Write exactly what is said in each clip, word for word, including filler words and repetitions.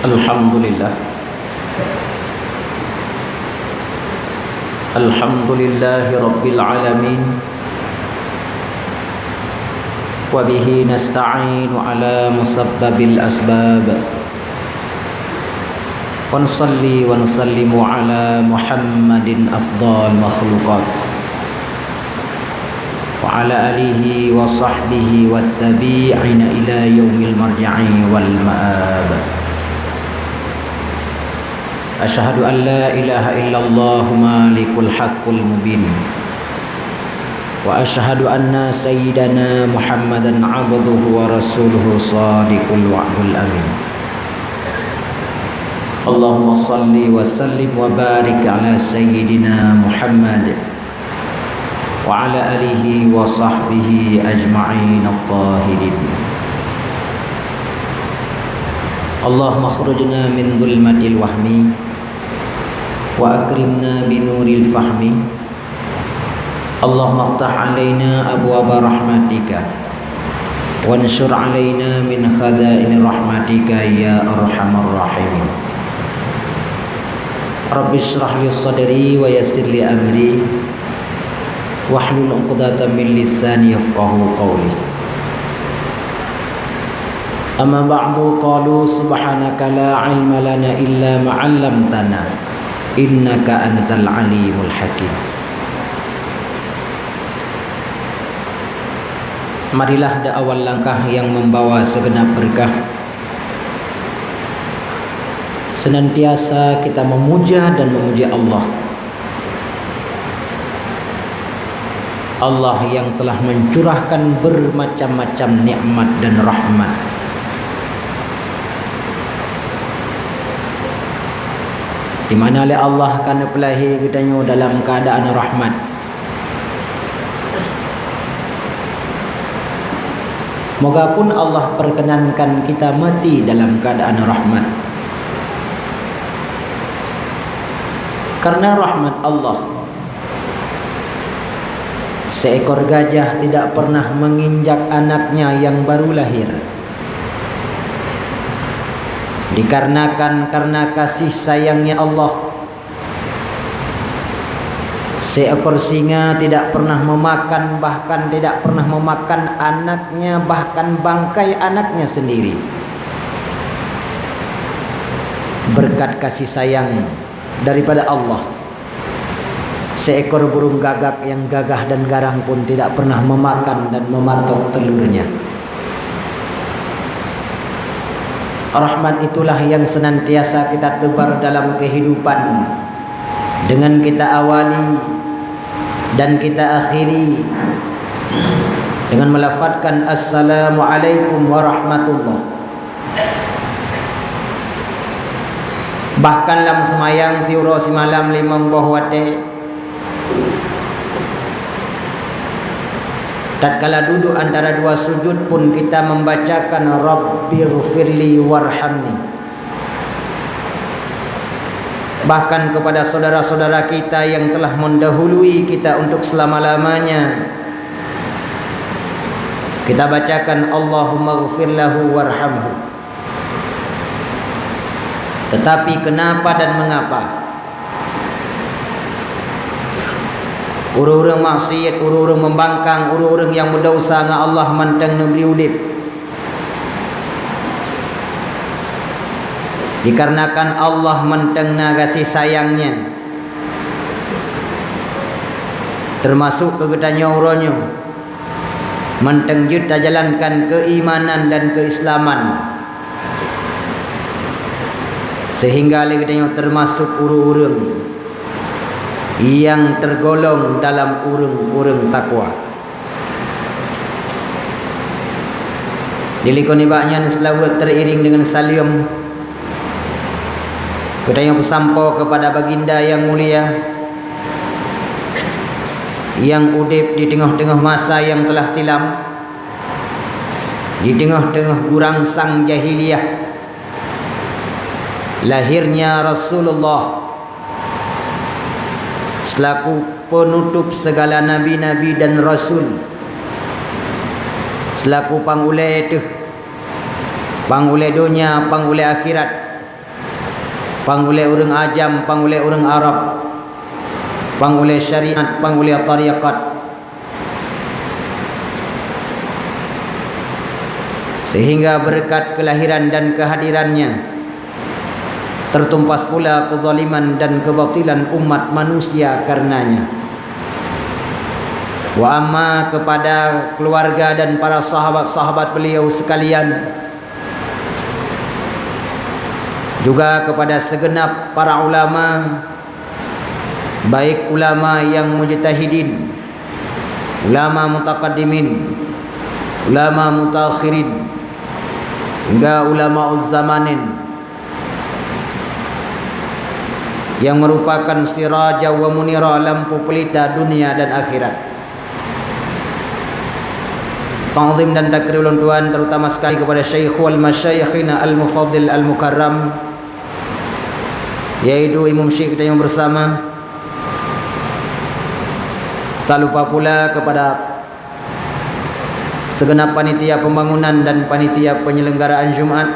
Alhamdulillah. Alhamdulillahi Rabbil Alamin. Wa bihi nasta'inu ala musabbabil asbab. Wa nusalli wa nusallimu ala Muhammadin afdal makhluqat. Wa ala alihi wa sahbihi wa tabi'ina ila yaumil marja'i wal ma'ab. Asyhadu an la ilaha illallah malikul haqqul mubin. Wa asyhadu anna sayyidana Muhammadan abduhu wa rasuluhu shadiqul wa'dil amin. Allahumma shalli wa sallim wa barik ala sayyidina Muhammad wa ala alihi wa sahbihi ajma'in at-tahirin. Allahumma akhrijna min dhulmatil wahmi wa akrimna binuril fahmi. Allahumma iftah alaina abwaba rahmatika wansyur alaina min khazaini rahmatika ya arhamar rahimin. Rabbi shrah li sadri wa yassir li amri wahlul 'uqdatam min lisani yafqahu qawli. Amma ba'du, qalu subhanaka la ilma lana illa ma 'allamtana innaka antal alimul hakim. Marilah di awal langkah yang membawa segenap berkah, senantiasa kita memuja dan memuji Allah. Allah yang telah mencurahkan bermacam-macam nikmat dan rahmat. Di mana lé Allah ka neupeulahé geutanyoe dalam keuadaan rahmat. Moga pun Allah perkenankan kita mati dalam keadaan rahmat. Karena rahmat Allah, seekor gajah tidak pernah menginjak anaknya yang baru lahir. Dikarenakan, karena kasih sayangnya Allah, seekor singa tidak pernah memakan, bahkan tidak pernah memakan anaknya, bahkan bangkai anaknya sendiri. Berkat kasih sayang daripada Allah, seekor burung gagak yang gagah dan garang pun tidak pernah memakan dan mematok telurnya. Rahmat itulah yang senantiasa kita tebar dalam kehidupan, dengan kita awali dan kita akhiri dengan melafazkan, "Assalamualaikum warahmatullah." Bahkan lam seumayang siuroe simalam limong boh watée, tatkala duduek antara dua sujud pun kita membacakan, "Rabbighfirli warhamni." Bahkan kepada saudara-saudara kita yang telah mendahului kita untuk selama-lamanya, kita bacakan, "Allahumma ghfir lahu warhamhu." Tetapi kenapa dan mengapa ureuëng-ureuëng maksiet, ureuëng-ureuëng membangkang, ureuëng-ureuëng nyang meudesya ngon Allah mantong neubri udeb? Dikarenakan Allah mantong na gaséh sayang-Nya, teumasok keu geutanyoe uroe nyoe, mantong jeuet tajalankan keuimanan dan keuislaman, seuhingga lé geutanyoe teumasok ureuëng-ureuëng nyang teugolong dalam ureuëng-ureuëng takwa. Dilikot nibak nyan, seulaweuet teuiréng deungon saleuem geutanyoe peusampoe keupada Baginda nyang mulia, nyang udeb di teungoh-teungoh masa nyang teulah silam, di teungoh-teungoh gurang sang jahiliyah, lahirnya Rasulullah selaku penutup segala nabi-nabi dan rasul, selaku pangulée teuh, pangulée donya, pangulée akhirat, Pang ulée ureuëng ajam, pang ulée ureuëng Arab, pang ulée syariat, pang ulée tarekat. Sehingga beureukat keulahiran dan keuhadirannya, teutumpas pula keuzaliman dan keubatilan umat manusia kareunanya. Wa amma keupada keuluwarga dan para sahabat-sahabat beuliau seukalian, juga keupada seugeunab para ulama, baik ulama nyang mujtahidin, ulama mutakaddimin, ulama mutaakhirin, hingga ulama uzzamanin, nyang meurupakan siraja wa munira, lampu peulita dunia dan akhirat. Ta'zim dan takrim ulôn tuan, terutama sekali kepada Syaikhul Masyayikhina Al-Mufaddil Al-Mukarram, yaitu Imum Syik kita yang bersama. Tak lupa pula kepada segenap panitia pembangunan dan panitia penyelenggaraan Jumat,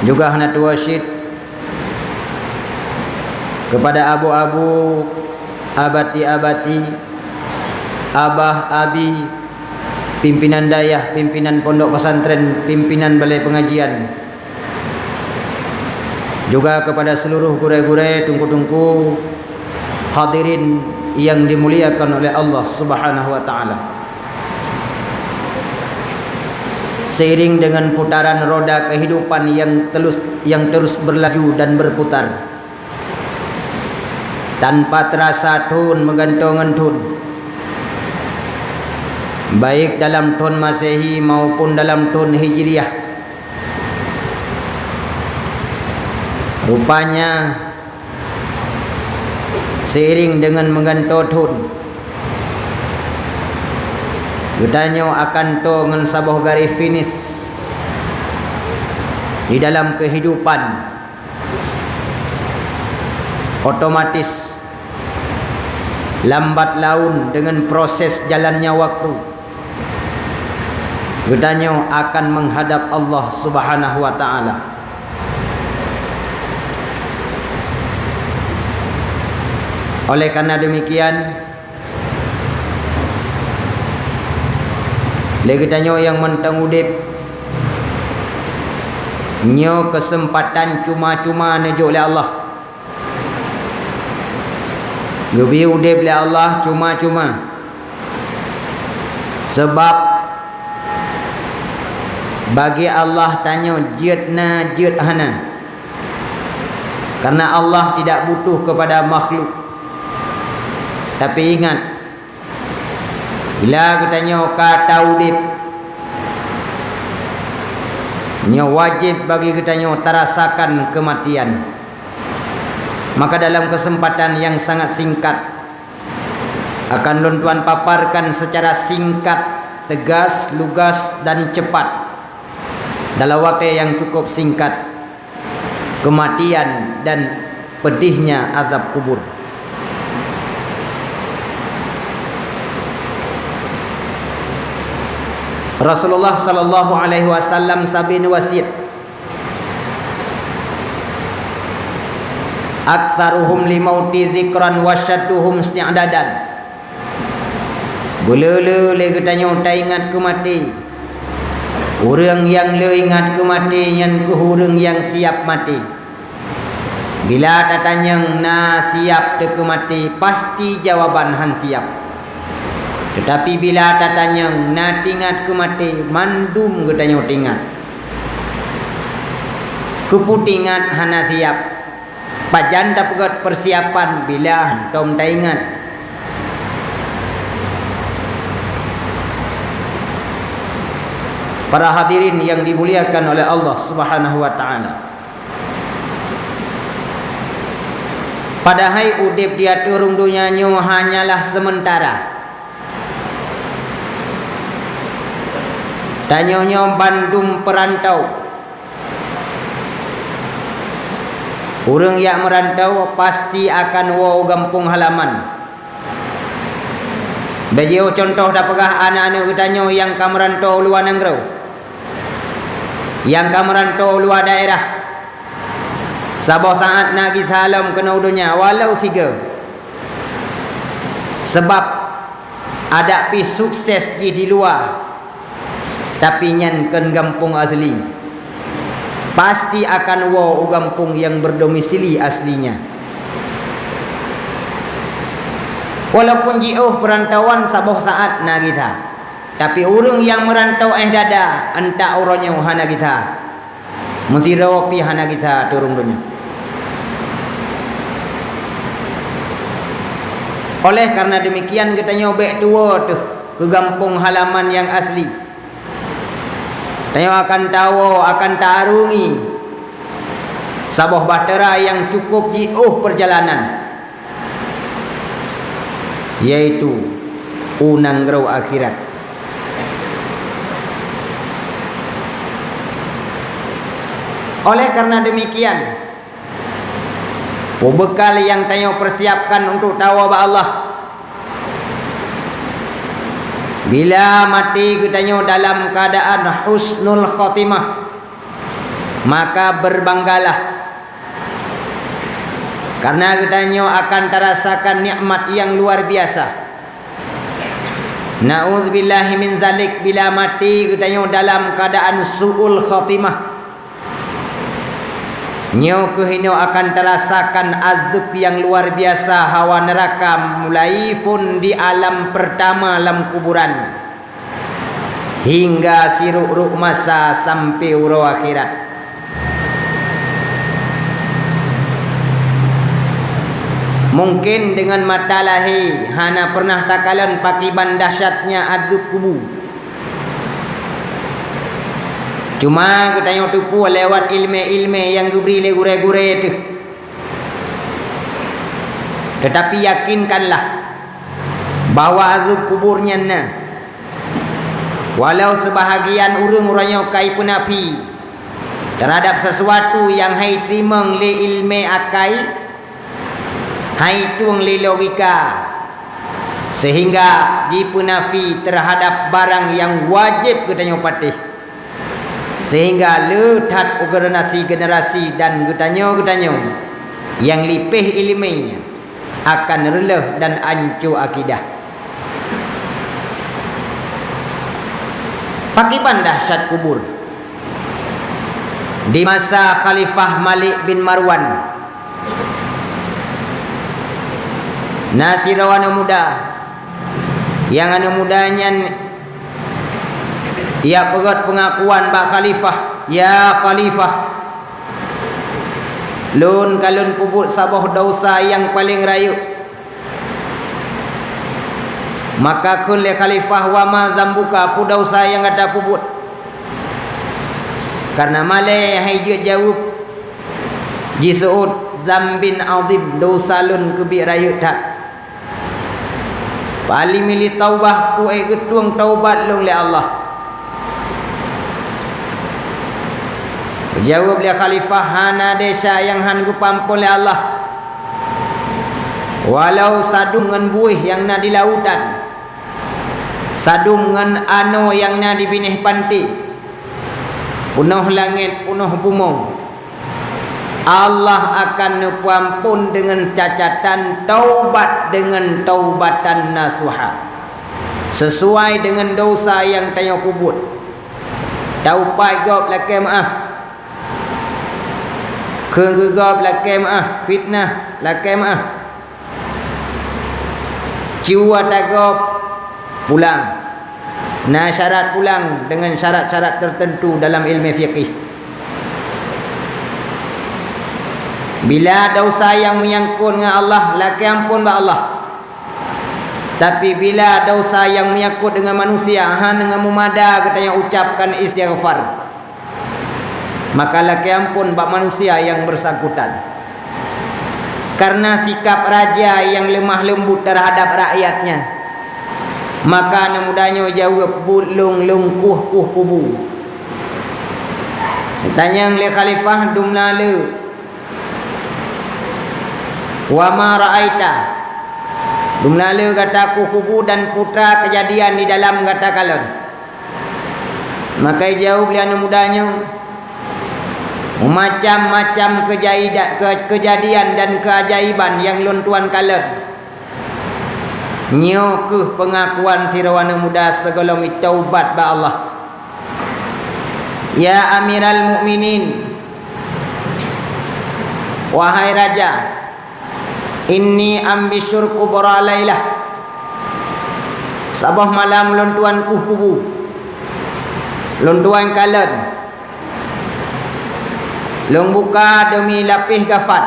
juga hana tuwoe cit kepada abu-abu, abati-abati, abah, abi, pimpinan dayah, pimpinan pondok pesantren, pimpinan balai pengajian, juga kepada seluruh gurée-gurée, teungku-teungku, hadirin yang dimuliakan oleh Allah Subhanahu wa Ta'ala. Seiring dengan putaran roda kehidupan yang telus-, yang terus berlaju dan berputar, tanpa terasa thon meugantoe ngon thon, baik dalam thon Masehi maupun dalam thon Hijriah. Rupanya, seiring dengan meugantoe thon, geutanyoe akan toe ngon saboh garéh finish di dalam kehidupan. Otomatis, lambat laun dengan proses jalannya waktu, geutanyoe akan menghadap Allah Subhanahu wa Ta'ala. Oleh karena demikian, lé geutanyoe nyang mantong udeb, nyoe keuseumpatan cuma-cuma neujok lé Allah. Geubri udeb lé Allah cuma-cuma. Sabab bagi Allah tanyoe jeuet na, jeuet hana. Karena Allah tidak butuh kepada makhluk. Tapi ingat, bila geutanyoe ka taudeb, nyoe wajéb bagi geutanyoe tarasakan keumatian. Maka dalam keuseumpatan nyang sangat singkat, akan lôn tuan paparkan seucara singkat, teugas, lugas, dan cepat dalam watée nyang cukup singkat, keumatian dan peudihnya azab kubur. Rasulullah sallallahu alaihi wasallam sabe neuwasiet, "Aktsaruhum limauti dzikran wa syadduhum isti'dadan." Beuleu-leu lé geutanyoe taingat keu maté. Ureuëng nyang le ingat keu maté nyan kheueh ureuëng nyang siab maté. Bila tatanyong na siab teu keu maté, pasti jawaban han siab. Teutapi bila tatanyong na tingat keu maté, mandum geutanyoe tingat. Keupeue tingat hana siab? Pajan tapeugét peusiapan bila hantom taingat? Para hadirin yang dimuliakan oleh Allah Subhanahu wa Ta'ala. Padahai udeb di ateueh rhueng donya nyoe hanyalah seumeuntara. Tanyoe nyoe bandum peurantau. Ureuëng jak meurantau pasti akan woe u gampông halaman. Beujiôh cuntoh tapeugah aneuëk-aneuëk geutanyoe nyang ka meurantau u luwa nanggroe. Nyang ka meuranto u luwa daerah, saboh saát na gisa lom keunoe u donya, walau sigoe. Sabab adak pih sukses jih di luwa, tapi nyan kon gampông asli. Pasti akan woe u gampông nyang berdomisili aslinya. Walaupun jiôh peurantauan saboh saát na gisa, tapi ureuëng nyang meuranto éh dada, antak uroe nyoe hana gisa. Meusidroe pih hana gisa turông donya. Oleh karena demikian, geutanyoe bék tuwoe teuh keu gampông halaman nyang asli. Tanyoe akan tawoe, akan ta-arungi saboh bahtera nyang cukup jiôh peurjalanan, yaitu u nanggroe akhirat. Oleh karena demikian, peue beukal nyang tanyoe persiapkan untuk tawoe bak Allah? Bila maté geutanyoe dalam keuadaan husnul khotimah, maka berbanggalah, karena geutanyoe akan tarasakan nikmat nyang luar biasa. Na'udzubillahi min zalik, bila maté geutanyoe dalam keuadaan su'ul khotimah, nyoe keuh inoe akan tarasakan azeueb nyang luar biasa hawa neuraka, mulai phon di alam peurtama lam kuburan, hingga sirok-rok masa sampoe uroe akhirat. Mungken deungon mata lahé hana peureunah takalon pakiban dahsyatnya azeueb kubu. Cuma geutanyoe teupeue lewat iéleumé-iéleumé nyang geubri lé gurée-gurée teuh. Teutapi yakinkanlah bahwa azeueb kubur nyan na. Walau seubahagian ureuëng uroe nyoe ka jipeunafi teuhadab sisuatu nyang han jiteurimong lé iéleumé akai, han jitueng lé logika, seuhingga jipeunafi teuhadab barang nyang wajéb geutanyoe patéh, seuhingga le that generasi-generasi dan geutanyoe-geutanyoe nyang lipéh iéleumé nyan akan reuloh dan anco akidah. Pakiban dahsyat kubur? Di masa Khalifah Malik bin Marwan, na sidroe aneuëk muda, nyang aneuëk muda nyan jak peugét peungakuan bak khalifah, "Ya khalifah, lôn ka lôn peubuet saboh desya nyang paleng rayeuk." Maka kheun lé khalifah, "Wa ma dzambuka, peue desya nyang gata peubuet?" Kareuna malée han jeuet jaweueb, jiseuôt, "Dzambin adzim, desya lôn keubiet rayeuk that." "Fa hal min taubah, peue ék geutueng taubat lôn lé Allah?" Geujaweueb lé khalifah, "Hana desya nyang hán geupeuamphon lé Allah, walau sadum ngon buéh nyang na di lautan, sadum ngon anoe nyang na di binéh panté, peunoh langét, peunoh bumoe." Allah akan neupeuamphon deungon cacatan taubat deungon taubatan nasuha, sisuai deungon desya nyang tanyoe peubuet. Taubat gob lakée meuáh, kheun keu gob lakée meuáh, fitnah lakée meuáh. Cue ata gob pulang. Na syarat pulang deungon syarat-syarat teuteuntu dalam iéleumé fiqih. Bila desya nyang meunyangkot ngon Allah, lakée amphon bak Allah. Tapi bila desya nyang meunyangkot deungon manusia, hana meumada geutanyoe ucapkan istighfar, maka lakée amphon bak manusia nyang beusangkutan. Kareuna sikap raja nyang leumah leumbot teuhadab rakyatnya, maka aneuëk muda nyoe jaweueb, "Buet lôn, lôn kueh-kueh kubu." Geutanyong lé khalifah, "Dumna le?" "Wa ma ra'aita?" Dumna le gata kueh kubu dan peue teuma keujadian di dalam gata kalon? Maka jaweueb lé aneuëk muda nyoe, Macam-macam kejaida-, ke-, kejadian dan keajaiban nyang lôn tuan kalon. Nyoe kheueh peungakuan sidroe aneuëk muda sigohlom jitaubat bak Allah. Ya Amiral Mukminin, wahai raja, inni ambisyur kubra lailah. Saboh malam lôn tuan kueh kubu. Lôn tuan kalon. Lôn buka deumi lapéh gafan.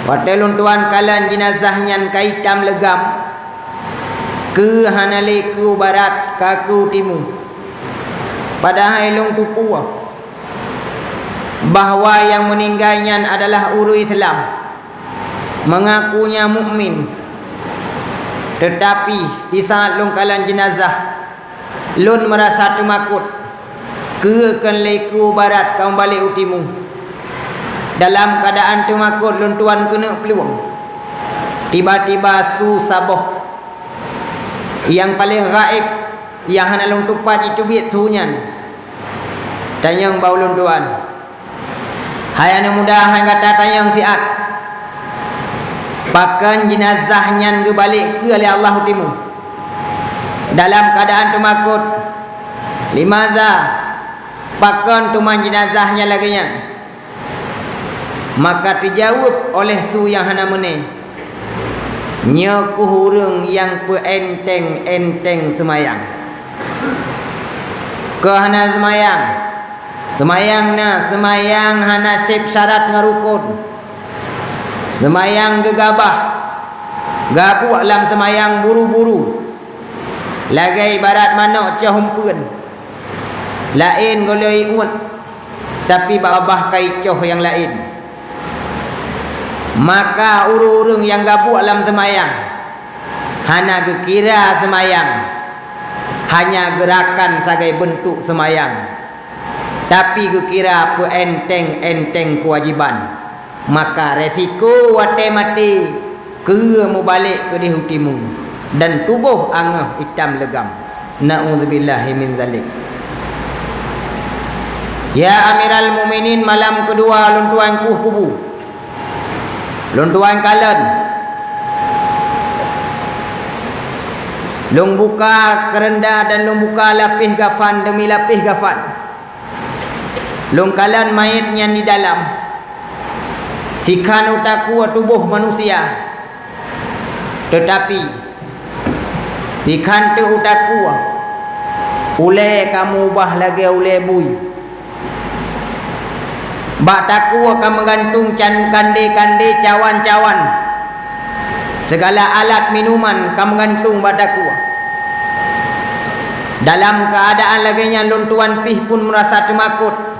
Watée lôn tuan kalon jinazah nyan ka itam leugam, keu hana lé keu barat ka keu timu. Padahai lôn tupue bahwa nyang meuninggai nyan adalah ureuëng Islam, meungaku nyan mukmin. Teutapi, di saát lôn kalon jinazah, lôn meurasa teumakot, keu kon lé keu barat ka meubalek u timu. Dalam keuadaan teumakot lôn tuan keuneuk plueng. Tiba-tiba su saboh nyang paleng gaéb, nyang hana lôn tupat jiteubiet su nyan, tanyong bak ulôn tuan, "Hai aneuëk muda, hán gata tanyong siat, pakon jinazah nyan geubalek keu lé Allah u timu?" Dalam keuadaan teumakot, "Limaza? Pakon teuma jinazah nyan lagée nyan?" Maka teujaweueb oleh su nyang hana meuné, "Nyoe kheueh ureuëng nyang peuenteng-enteng seumayang." Keu hana seumayang. Seumayang na, seumayang hana sép syarat ngon rukon. Seumayang geugabah, gabuek lam seumayang buru-buru, lagée ibarat manök coh umpeuen. Laén gohlom iuet, tapi babah ka icoh nyang laén. Maka ureuëng-ureuëng nyang gabuek lam seumayang hana geukira seumayang, hanya geurakan sagai beuntuk seumayang, tapi geukira peuenteng-enteng keuwajéban. Maka resiko watée maté keu meubalek keudeh u timu, dan tuboh angeuh itam leugam. Na'udzubillahi min zalik. Ya Amiral Mukminin, malam keudua lôn tuan kueh kubu. Lôn tuan kalon. Lôn buka keurenda dan lôn buka lapéh gafan deumi lapéh gafan. Lôn kalon manyét nyan di dalam. Sikhan utakue tuboh manusia. Teutapi, sikhan teuk utakue, ulée ka meuubah lagée ulée bui. Bak takue ka meugantung can kandé-kandé, cawan-cawan. Sigala alat minuman ka meugantung bak takue. Dalam keuadaan lagée nyan lôn tuan pih pun meurasa teumakot.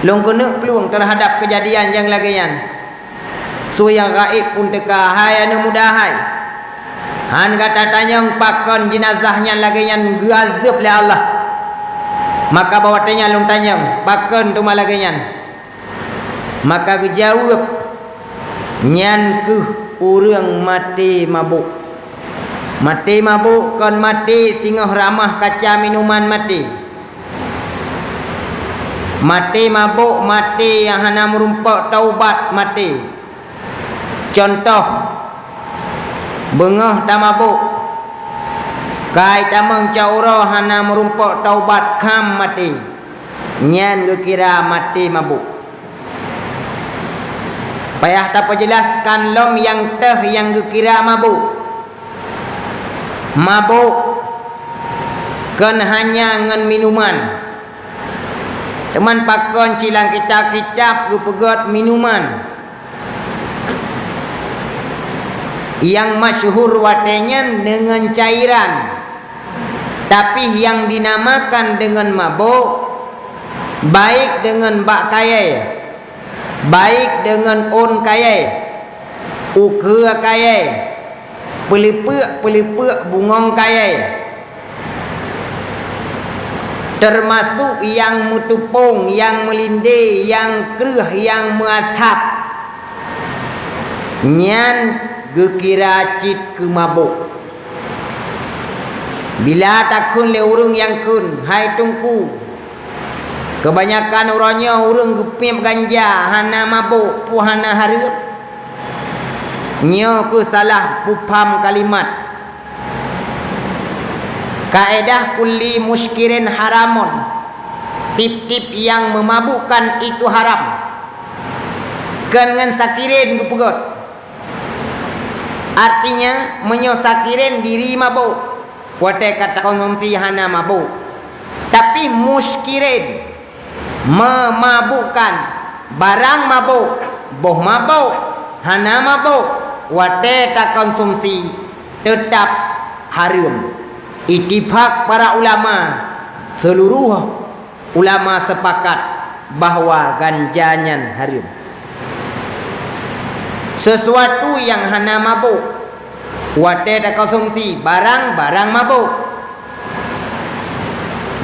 Lôn keuneuk plueng teuhadab keujadian nyang lagée nyan. Su nyang gaéb pun teuka, "Hai aneuëk muda hai, hán gata tanyong pakon jinazah nyan lagée nyan geuazeueb lé Allah?" Maka bak watée nyan lôn tanyong, "Pakon teuma lagée nyan?" Maka geujaweueb, "Nyan kheueh ureuëng maté mabök." Maté mabök kon maté singoh ramah kaca minuman maté. Maté mabök maté nyang hana meurumpok taubat maté. Cuntoh, beungoh tamabök, kai tamong cot uroe hana meurumpok taubat kham maté. Nyan geukira maté mabök. Payah tapeujeulaih lom nyang teuh nyang geukira mabök. Mabök kon hanya ngon minuman. Teuma pakon cit lam kitab-kitab geupeugét minuman nyang masyhur watée nyan deungon cairan, tapi nyang dinamakan deungon mabök, baik deungon bak kayée, baik deungon ôn kayée, ukeue kayée, peuleupeuk-peuleupeuk bungöng kayée, teumasok nyang meuteupông, nyang meulindé, nyang kreueh, nyang meuasab, nyan geukira cit keu mabök. Bila takheun lé ureuëng nyang kheun, "Hai Teungku, Keubanyakan uroe nyoe ureuëng geupiep ganja hana mabök, peue hana hareuem. Nyoe keuh salah peupham kalimat. Kaedah kulli muskirin haramun. Tieb-tieb nyang meumabukkan itu haram. Kon ngon sakiren geupeugét. Artinya, meunyoe sakiren diri mabök, watée ka takonsumsi hana mabök. Tapi muskirin, meumabukkan, barang mabök, boh mabök, hana mabök, watée takonsumsi, teutab hareuem. Itifak para ulama, seuluruh ulama sepakat bahwa ganja nyan hareuem. Sesuatu nyang hana mabök, watée takonsumsi barang-barang mabök,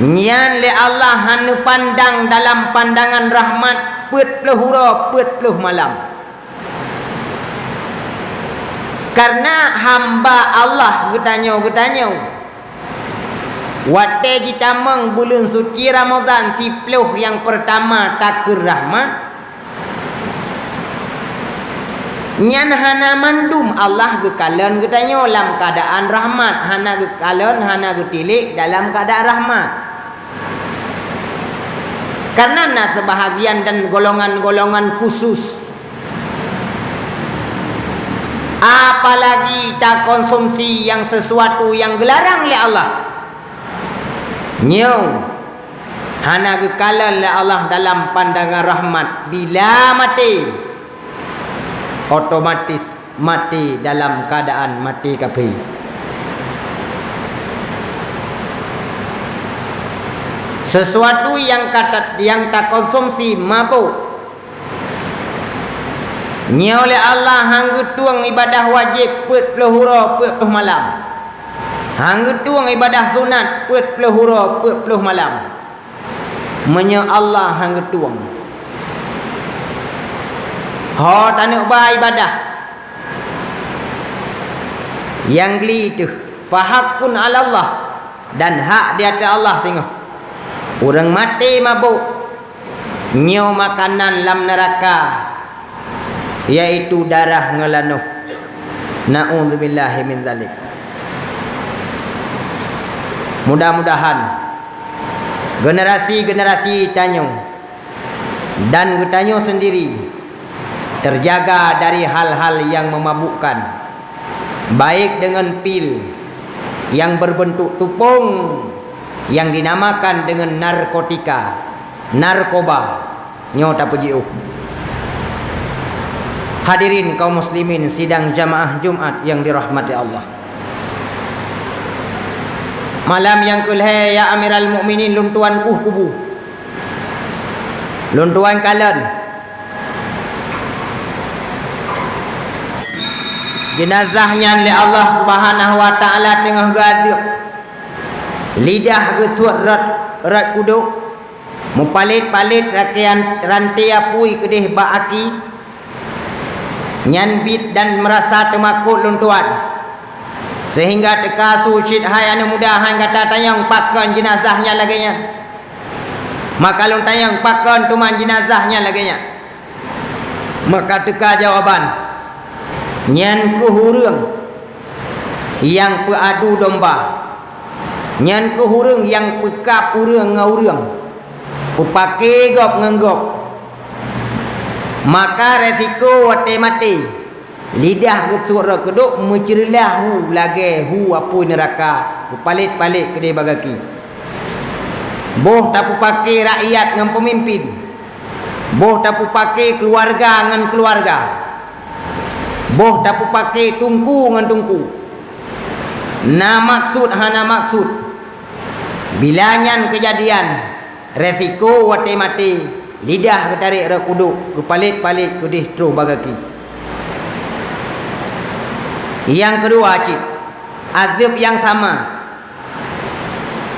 nyan lé Allah hana pandang dalam pandangan rahmat peuet ploh uroe peuet ploh malam. Kareuna hamba Allah geutanyoe-geutanyoe, watée jitamong buleuen suci Ramadhan siploh nyang peurtama takheun rahmat, nyan hana mandum Allah geukalon geutanyoe lam keuadaan rahmat, hana geukalon, hana geutilék dalam keuadaan rahmat. Kareuna na seubahagian dan golongan-golongan khusus. Apalagi takonsumsi nyang sesuatu nyang geularang lé Allah. Nyoe hana geukalon lé Allah dalam pandangan rahmat bila maté. Otomatis maté dalam keuadaan maté kafé. Sesuatu nyang ka ta-, nyang takonsumsi mabök, nyoe lé Allah han geutueng ibadah wajéb peuet ploh uroe peuet ploh malam. Han geutueng ibadah sunat peuet ploh uroe peuet ploh malam. Meunyoe Allah han geutueng, ho taneuk ba ibadah nyang gli teuh, fahaqqun 'alallah, dan hak di ateueh Allah singoh. Ureuëng maté mabök, nyoe makanan lam neuraka, yaitu darah ngon lanoh. Na'udzubillahi min dzalik. Mudah-mudahan generasi-generasi tanyoe dan geutanyoe sendiri terjaga dari hal-hal yang memabukkan, baik dengan pil yang berbentuk tupung yang dinamakan dengan narkotika, narkoba, nyoe tapeujiôh. Hadirin kaum muslimin sidang jamaah Jumat yang dirahmati Allah. Malam nyang keu lhée, ya Amiral Mukminin, lôn tuan kueh kubu. Lôn tuan kalon. Jeunazah nyan lé Allah Subhanahu wa Taala teungoh geuazeub. Lidah geusuet rot, rot kudok, mupalét-palét rakée ranté apui keudeh bak aki. Nyan biet dan meurasa teumakot lôn tuan, seuhingga teuka su cit, "Hai aneuëk muda, hai gata tanyong pakon jeunazah nyan lagée nyan?" Maka lôn tanyong, "Pakon teuma jeunazah nyan lagée nyan?" Maka teuka jawaban, "Nyan keuh ureuëng nyang peuadu domba, nyan keuh ureuëng nyang peukab ureuëng ngon ureuëng, peupaké gob ngon gob. Maka resiko watée maté, lidah geusuet rot kudok meuceureula hu lagée hu apui neuraka, geupalét-palét keudeh bak gaki. Boh tapeupaké rakyat ngon peumimpin, boh tapeupaké keuluwarga ngon keuluwarga, boh tapeupaké teungku ngon teungku. Na maksut hana maksut, bila nyan keujadian, resiko watée maté, lidah geutarek rot kudok, geupalét-palét keudeh troh bak gaki." Nyang keudua cit, azeub nyang sama,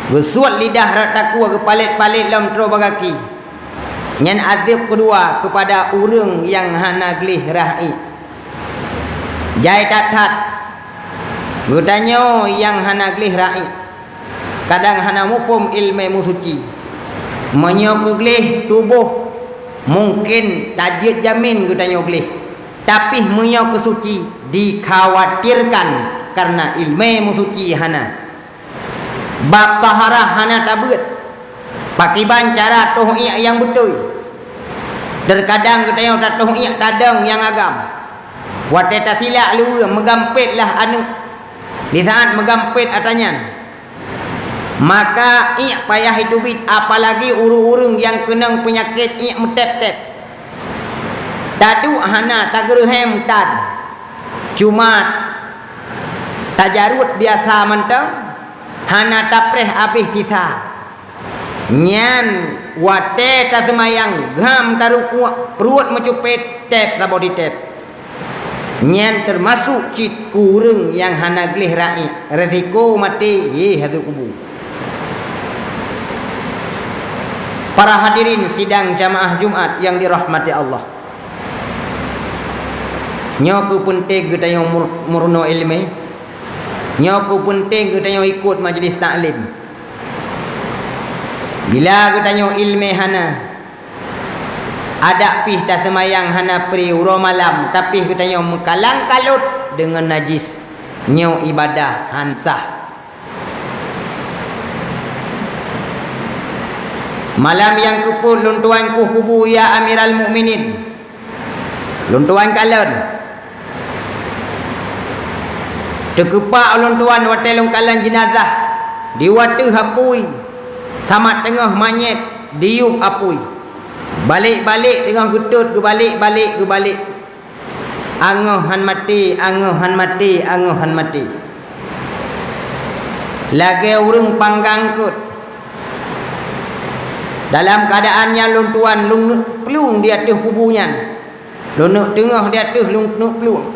geusuet lidah rot takue, geupalét-palét lom troh bak gaki. Nyan azeub keudua keupada ureuëng nyang hana gleh rhah ié. Jai that-that, geutanyoe nyang hana gleh rhah ié, kadang hana muphom iéleumé meusuci. Meunyoe keu gleh tuboh, mungken tajeuet jamin geutanyoe gleh. Tapi meunyoe keu suci, dikhawatirkan karena ileumé meusuci hana. Bab taharah hana tabeuet. Pakiban cara toh iék nyang beutôi? Teukadang geutanyoe tatoh iék tadong nyang agam. Watée tasilak luweue meugampét lah aneuëk. Di saát meugampét ata nyan, maka iék payah jiteubiet, apalagi ureuëng-ureuëng nyang keunong peunyakét iék meutép-tép. Taduek hana tageureuhem tan, cuma tajarut biasa mantong, hana tapreh abéh sisa. Nyan watée taseumayang, gam tarukuk, pruet meucupet, tép saboh ditép. Nyan teumasuk cit keu ureuëng nyang hana gleh raék, risiko maté yeh ateueh kubu. Para hadirin sidang jamaah Jumat nyang dirahmati Allah, nyoe keuh peunteng geutanyoe mur-, meurunoe iéleumé. Nyoe keuh peunteng geutanyoe ikot majlis taklim. Bila geutanyoe iéleumé hana, adak pih taseumayang hana pri uroe malam, tapi geutanyoe meukalang kalot deungon najis, nyoe ibadah han sah. Malam nyang keupeuet lôn tuan kuh kubu, ya Amiral Mukminin, lôn tuan kalon. Teukeupak ulôn tuan watée lôn kalon jeunazah, di wateueh apui, samat teungoh manyét diyueb apui. Balek-balek teungoh geutot, geubalek-balek, geubalek. Angoh han maté, angoh han maté, angoh han maté. Lagée ureuëng panggang eungkot. Dalam keuadaan nyan lôn tuan lôn neuk plueng di ateueh kubu nyan. Lôn neuk teungoh di ateueh lôn neuk plueng.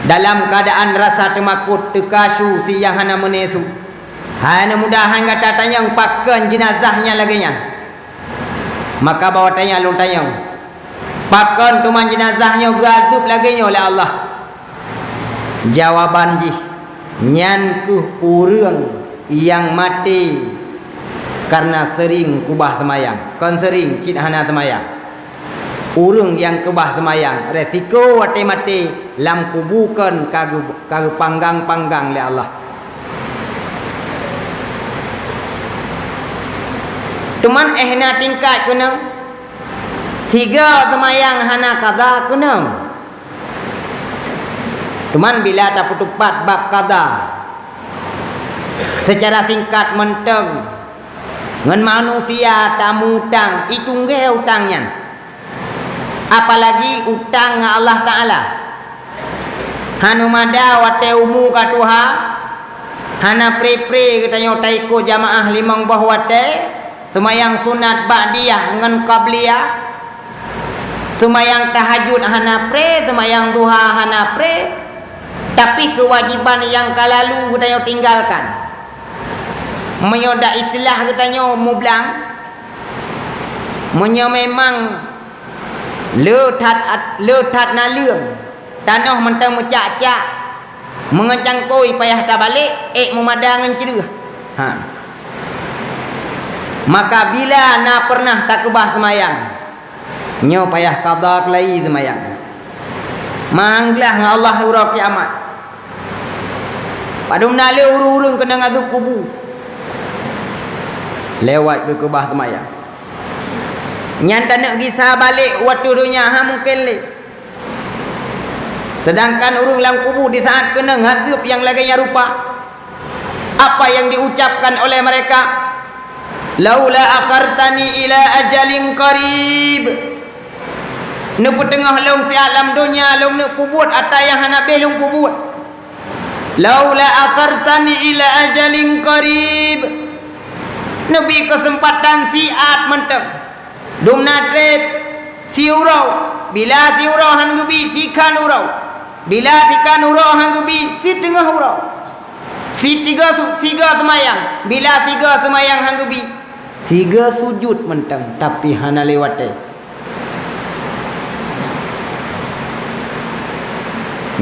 Dalam keuadaan rasa teumakot, teuka su si nyang hana meuné su. Hai na mudahan gata tanyong pakon jeunazah nyan lagée nyan. Maka bak watée nyan lôn tanyong, pakon teuma jeunazah nyoe geuazeub lagée nyoe lé Allah? Jawaban jih, nyan keuh ureuëng nyang maté kareuna seuring keubah seumayang, kon seuring cit hana seumayang. Ureuëng nyang keubah seumayang, resiko watée maté lam kubu kon ka geu-, ka geupanggang-panggang lé Allah. Teuma éh na tingkat keunong, sigoe seumayang hana kada keunong. Teuma bila tapeuteupat bab kada, seucara singkat mantong, ngon manusia tameutang, itunggée utang nyan. Apalagi utang ngon Allah Taala. Hana mada watée umu ka tuha, hana pre-pre geutanyoe taikot jamaah limong boh watée, seumayang sunat ba'diyah ngon qabliyah, seumayang tahajud hana pre, seumayang duha hana pre, tapi keuwajiban nyang ka lalu geutanyoe tinggalkan. Meunyoe dak istilah geutanyoe mublang, meunyoe memang le that at-, le that naleueng, tanoh mantong meucak-cak, meungon cangkôi payah tabalek, ék meumada ngon creueh. Ha. Maka bila na peureunah takeubah seumayang, nyoe payah kada keulai seumayang. Mangglah ngon Allah uroe kiamat. Padum na lé ureuëng-ureuëng keunong azeub kubu lewat geukeubah seumayang. Nyan taneuk gisa balek u ateueh donya, ha mungken lé. Seudangkan ureuëng lam kubu di saát keunong azeub nyang lagée nyan rupa, apa yang diucapkan oleh mereka? "Laula akhartani ila ajalin qarib." Neupeuteungoh lôn siat lam donya, lôn neuk peubuet ata nyang hana béh lôn peubuet. "Laula akhartani ila ajalin qarib." Neubi keuseumpatan siat mantong. Dum na treb siuroe, bila siuroe han geubi, sikhan uroe. Bila sikhan uroe han geubi, siteungoh uroe. Sitiga su-, siga seumayang, bila siga seumayang han geubi, siga sujut mantong, tapi hana lé watée.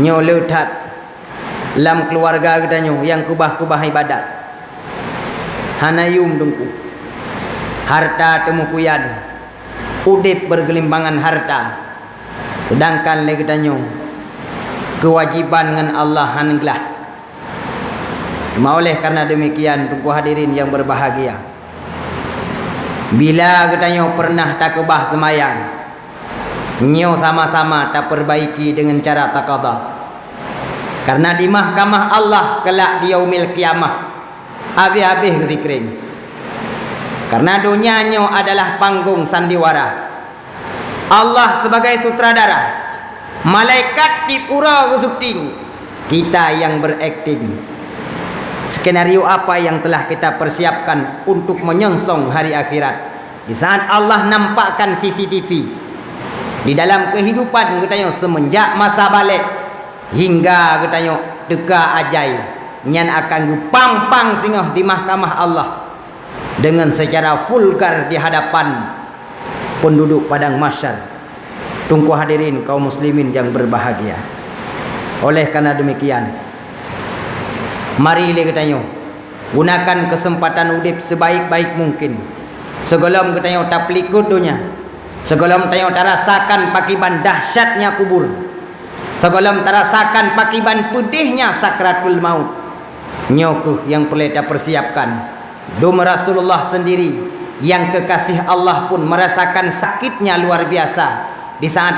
Nyoe le that lam keuluwarga geutanyoe nyang keubah-keubah ibadat. Hana yum teungku. Harta teumeukuyan, udeb beugeulimbangan harta, seudangkan lé geutanyoe keuwajéban ngon Allah hán glah. Teuma oleh karna deumikian, Teungku hadirin nyang beubahgia, bila geutanyoe peureunah takeubah seumayang, nyoe sama-sama tapeubaiki deungon cara taqadha. Karna di mahkamah Allah keulak di Yaumil Qiyamah, habéh-habéh geusikreng. Karna donya nyoe adalah panggong sandiwara. Allah sebagai sutradara, malaikat tieb uroe geusyuting, kita yang berakting. Skenario apa yang telah kita persiapkan untuk menyongsong hari akhirat? Di saat Allah nampakkan C C T V di dalam kehidupan geutanyoe semenjak masa balek hingga geutanyoe teuka ajai, nyan akan geupang-pang singoh di mahkamah Allah deungon secara vulgar di hadapan penduduk padang mahsyar. Teungku hadirin kaum muslimin nyang beubahgia, oleh karna deumikian, mari lé geutanyoe gunakan keuseumpatan udeb sibaék-baék mungken, sigohlom geutanyoe tapeulikot donya, sigohlom tanyoe tarasakan pakiban dahsyatnya kubur, sigohlom tarasakan pakiban peudehnya sakratul maut. Nyoe kheueh nyang peureulée tapeusiapkan. Dum Rasulullah seundiri nyang keukaséh Allah pun meurasakan sakitnya luar biasa di saat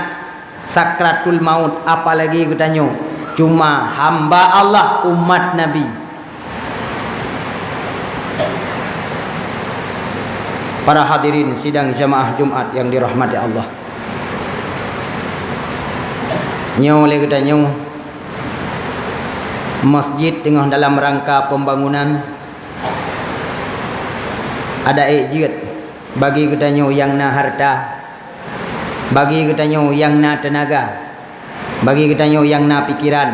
sakratul maut, apalagi geutanyoe cuma hamba Allah, umat Nabi. Para hadirin sidang jamaah Jumat nyang dirahmati Allah. Nyoe lé geutanyoe, masjid teungoh dalam rangka pembangunan, ada ék jeuet bagi geutanyoe nyang na harta, bagi geutanyoe nyang na teunaga, bagi geutanyoe nyang na pikeran,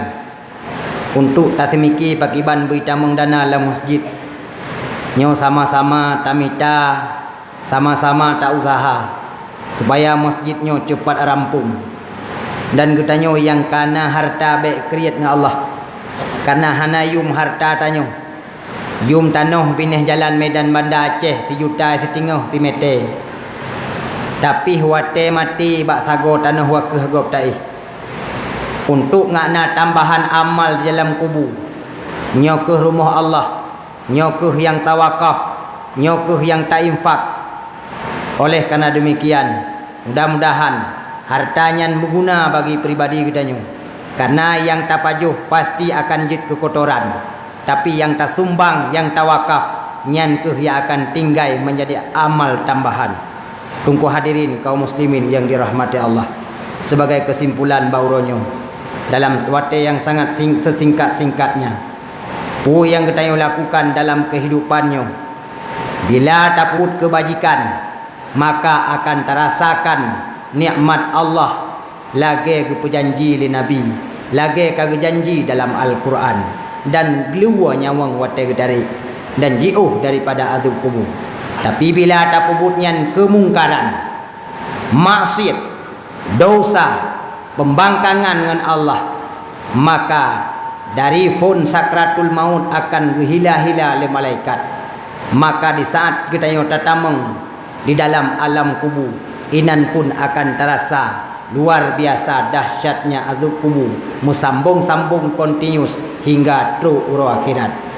untuk taseumiki pakiban beuitamong dana lam masjid. Nyoe sama-sama tamita, sama-sama tausaha, supaya masjid nyoe ceupat rampung. Dan geutanyoe nyang ka na harta bék kriet ngon Allah, karna hana yum harta tanyoe. Yum tanoh binéh jalan Medan Banda Aceh sijuta siteungoh simete. Tapi watée maté bak sagoe tanoh wakeuh gob taéh. Untuk ngak na tambahan amal di dalam kubu. Nyoe kheueh rumoh Allah, nyoe kheueh nyang tawakaf, nyoe kheueh nyang tainfak. Oleh karna deumikian, mudah-mudahan harta nyan meuguna bagi pribadi geutanyoe. Karna nyang tapajoh pasti akan jeuet keu kotoran, tapi nyang tasumbang, nyang tawakaf, nyan kheueh nyang akan tinggai meunjadi amal tambahan. Teungku hadirin kaum muslimin nyang dirahmati Allah, sebagai keusimpulan bak uroe nyoe, dalam watée nyang sangat sing-, seusingkat-singkatnya, peue nyang geutanyoe lakukan dalam keuhidupan nyoe, bila tapeubuet keubajikan, maka akan tarasakan nikmat Allah lagée geupeujanji lé Nabi, lagée ka geujanji dalam Al-Qur'an, dan geuleue nyawöng watée geutarek, dan jiôh daripada azeueb kubu. Tapi bila tapeubuet nyan keumungkaran, maksiet, dosa, peumbangkangan ngon Allah, maka dari phon sakratul maut akan geuhila-hila lé malaikat. Maka di saat geutanyoe tatamong di dalam alam kubu, inan pun akan tarasa luar biasa dahsyatnya azeueb kubu, meusambong-sambong kontinus hingga trok uroe akhirat.